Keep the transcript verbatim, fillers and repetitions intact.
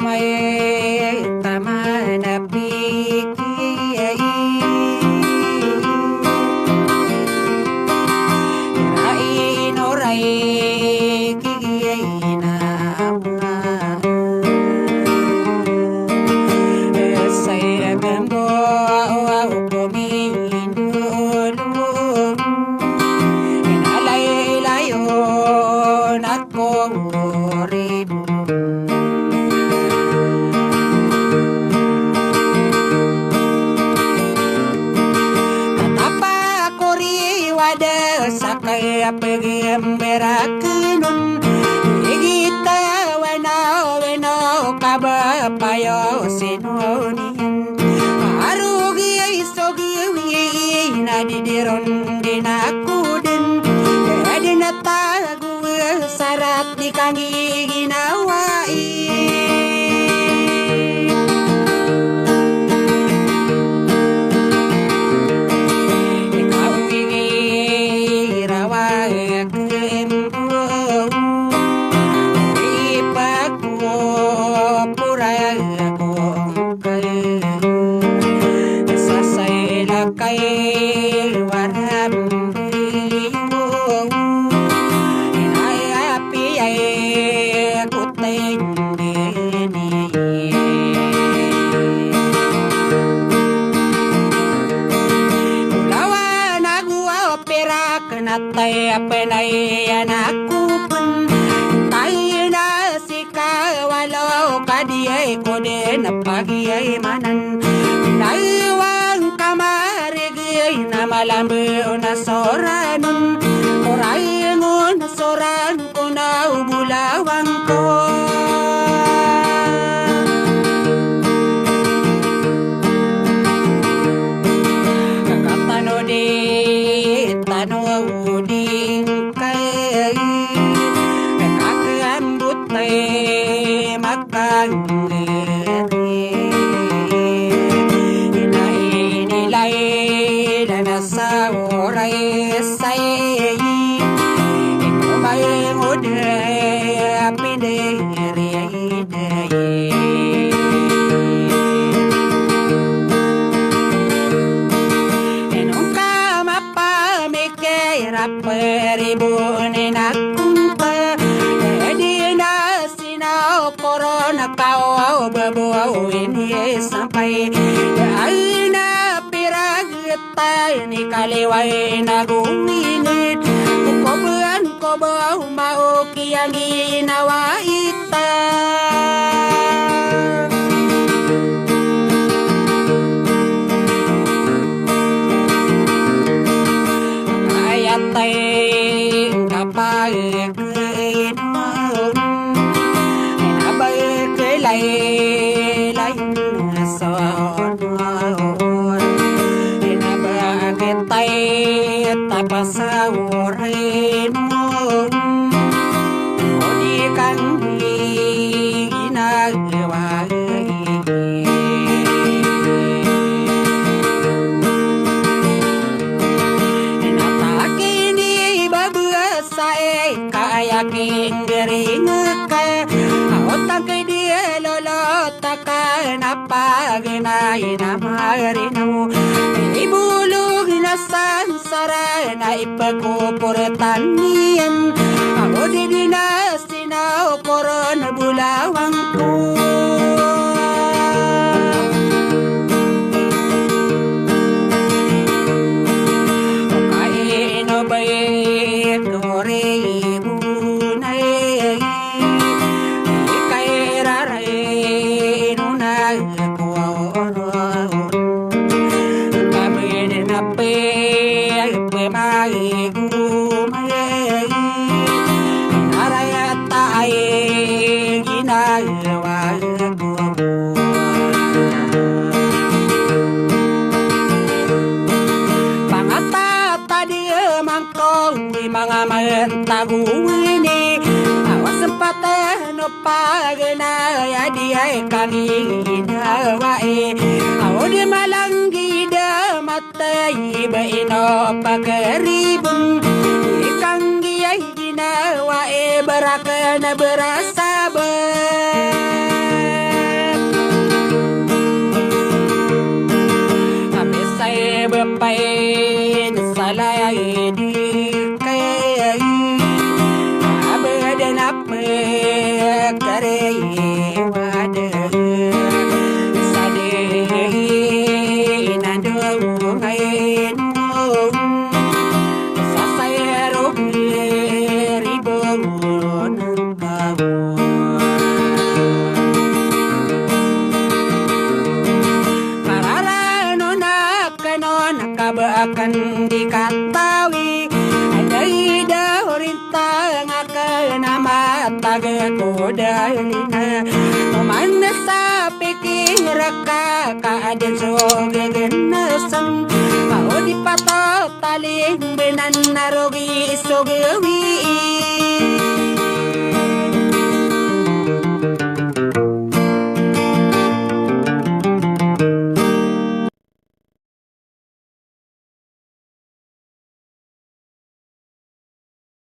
Mai taman a piki ai. Ira ino rai kiki ai na ama. Sai a bambo ko mindolo. Ina lailayon ako. Tatapa ko riwada sa kaya pagambara kenon. Igita wena wena kabapayo sinoni. Arogi ay sogi wi na didiron di na koden. Di na tago sarat di kanggiginawai. Ikaw wi rawa kembo. Ipagkopora ko. Sa sailakay waram biyo. Inay apiya ko tindini. Lawan ago a pirak na tay a penay anak ko pen. Tay na si kawalo ka di ay ko den a pagi ay manan. Naiwan ka marigi ay na malambo na soranon. Koraingon soran ko na o bolawan ko. Katano di, tano di kay, kakambot ay makangeri. Inay nilay na na sa oray say. Iko may ngod a pindiri. Ino ka mapamikir a peribon i nakompa. Di na sinaw koron a kawaw babo ini sampay. Ay na pirag Tani kaliway na gomini, kokoban ko ba o mao kiyanginawa ita. Ayatay kapag Ina ba ke lay lay na sa on. Ina ba ke tay ta pa sa oray mo. O di kan di ginagawa. Ina ta kini babas Sa e ka aya ki nggaring ka, a otang ki di lolot ka na pagna ina marinaw. Ibolog na sansara na ipakopor taniyan, a o di di na sinaw koron bolawan ko. Kaino ba i koribonay, i kairaray nona ko. Kami di na pe, pe mai gomay, narayat ay ginawa ko. Pangatata di mangko di manga mantago ini, awas sempatan o pagna ya di ay kami ginawa e. Aw di malanggid a mat Tay ba ino pakaribon, ikanggi ay ginawa e barakan a barasaba. Bapay na salay di kay abadan a pagkari wada sa di inandong ay mo sa sayro ribong. Kararano na kano na kabaakan di katawi. Ay da orintang akan a matag ko dalina. Oman na sa pikir ka ka adan so gaganasan. Kao di patot taling benan na rogi so gawi.